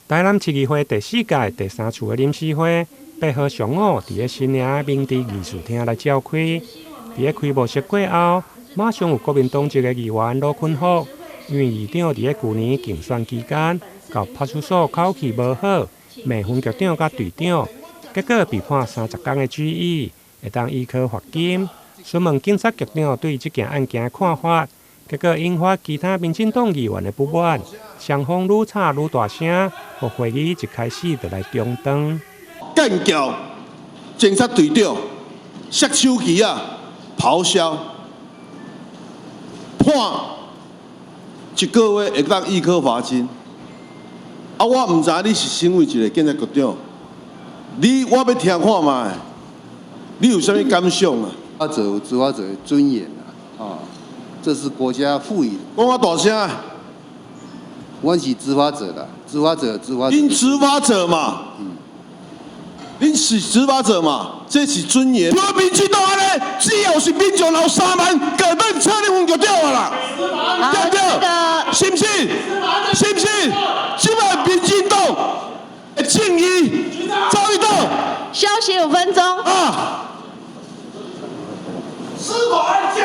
台南市議會第四屆第三次的臨時會，8號上午佇咧新營明治議事廳來召開。佇咧開幕式過後，馬上有國民黨籍的議員魯坤福，因為議長佇咧舊年競選期間，佮派出所口氣無好，罵分局長佮隊長，結果被判30工的拘役，會當依科罰金。詢問警察局長對這件案件的看法，結果引發其他民進黨議員的不滿，雙方愈吵愈大聲，予會議一開始就來中斷。幹譙警察隊長，摔手機仔，咆哮，判一個月會當易科罰金。啊，我毋知你是身為一個警察局長，你我欲聽看覓，你有啥物感想啊？執法者有執法者的尊嚴啊，啊，這是國家賦予。講較大聲。阮是執法者啦，執法者，執法者。恁執法者嘛，恁是執法者嘛，這是尊嚴。我民進黨按呢，只要是民眾留3萬，根本請恁分局長啊啦，對不對？是毋是？是毋是？這擺民進黨的正義走去佗？休息5分鐘。啊！司法案件。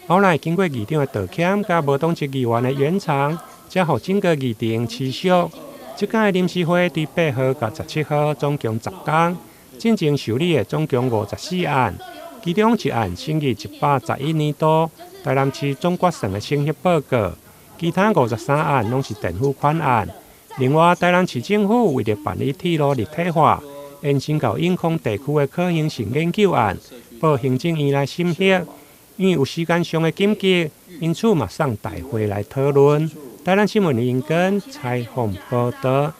後來經過議長的道歉，佮無黨籍議員的圓場，才予整個議程持續。這屆臨時會佇8號到17號總共10工，進前受理的總共54案，其中一案審議111年度台南市總決算的審核報告，其他53案攏是墊付款案。另外，台南市政府為著辦理鐵路立體化延伸到永康地區的可行性研究案，報行政院來審核。因為有時間上的緊急，因此嘛送大會來討論。台南新聞林根採訪報導。